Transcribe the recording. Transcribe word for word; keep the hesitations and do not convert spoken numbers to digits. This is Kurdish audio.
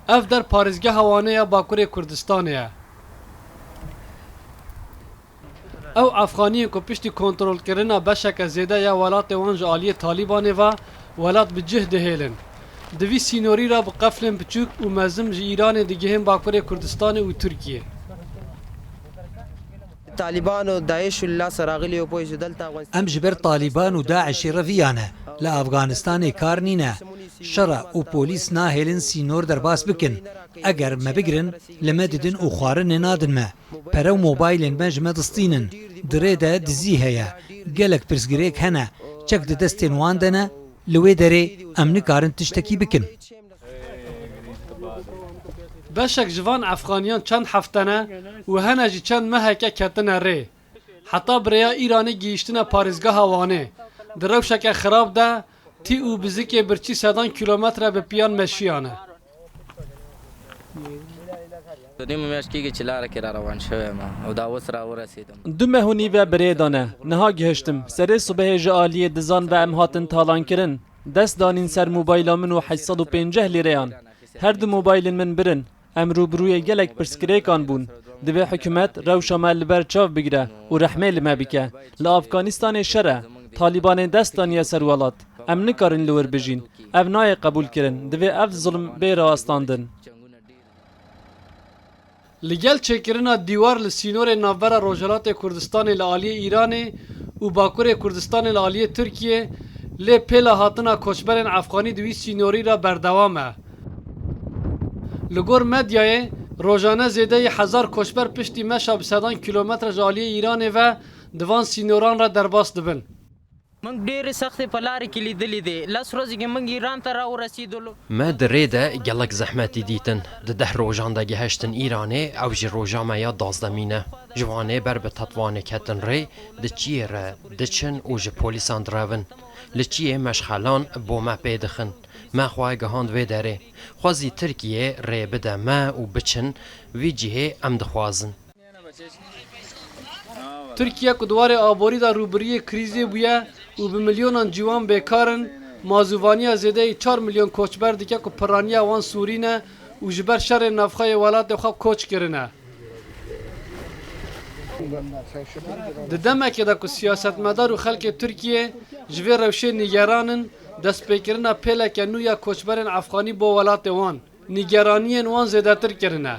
Ev der parêzgeha Wanê ya Bakurê Kurdistanê ye. Ew Efxaniyên ku piştî kontrolkirina beşeke zêde ya welatê wan ji aliyê Talîbanê ve welat bi cih dihêlin. Di vî sînorî re bi qeflên biçûk û mezin ji Îranê digihên Bakurê Kurdistanê û Tirkiyê. Talîban û DAIŞ û li Seraxilê û poj û delta Xwesî. Em ji ber Talîban û DAIŞê re viyane. Li Afganistanê kar nîne. Şera û polîs nahêlin sînor derbas bikin. Eger me bigirin, li me didin û xwarinê nadin me. Pere û mobaylên me ji me distînin. Di rê de dizî heye. Gelek pirsgirêk hene. Çek di destên wan de ne. Li wê derê em nikarin tiştekî bikin. Beşek ji van Efxaniyan çend hefte ne û hene jî çend meheke ketine rê. Heta bi rêya Îranê gihîştine parêzgeha Wanê. Di rewşeke xirab de tî û bizikê birçî sedan kîlometre bi piyan meşiyane. Nîm û meşkî çilarekê re rewan şewê me û dawis re û resîdim. Du meh û nîve bi rê de ne. Niha gihiştim. Serê sibehê ji aliyê dizan ve em hatin talankirin. Dest danîn ser mobayla min û heşt sed û pênceh lîreyan. Her du mobaylên min birin. Em rûbirûyê gelek pirsgirêkan bûn. Divê hikûmet rewşa me li ber çav bigire û rehmê li me bike. Li Afganistanê şer e. Talîbanê dest daniye ser welat. Em nikarin li wir bijîn. Ev nayê qebûlkirin. Divê ev zilm bê rawestandin. Li gel çêkirina dîwar li sînorê navbera Rojhilatê Kurdistanê li aliyê Îranê û Bakurê Kurdistanê li aliyê Tirkiyê lê pêla hatina koçberên Efxanî di wî sînorî re berdewam e. Li gor medyayê, rojane zêdeyî hezar koçber piştî meşa bi sedan kîlometre ji aliyê Îranê ve di van sînoran re derbas dibin. Mıngdêri sextê pelarikî lîdilî dê. Les rozîkê mıng Îran te ra û resîdolo. Me di rê de gelek zehmetî dîtin. Di deh rojan de gihiştin Îranê, ew jî roja me ya dazdemî ne. Ji Wanê ber bi Tetwanê ketin rê, di çiyê re diçin û ji polîsan direvin. Li çiyê meşxelan bo me pê dixin. Me xwe gihand vê derê. Xwezî Tirkiye rê bide me û biçin vî cihê em dixwazin. Tirkiye ku di warê aborî de rûbirûyê krîzê bûye û bi milyonan ciwan bêkar in, mazûvaniya zêdeyî çar milyon koçber dike ku piraniya wan sûrî ne û ji ber şerên navxwe yê welatê xwe koç kirine. Di demekê de ku siyasetmedar û xelkê Tirkiyê ji vê rewşê nîgeran in, destpêkirina pêleke nû ya koçberên Efxanî bo welatê wan, nîgeraniyên wan zêdetir kirine.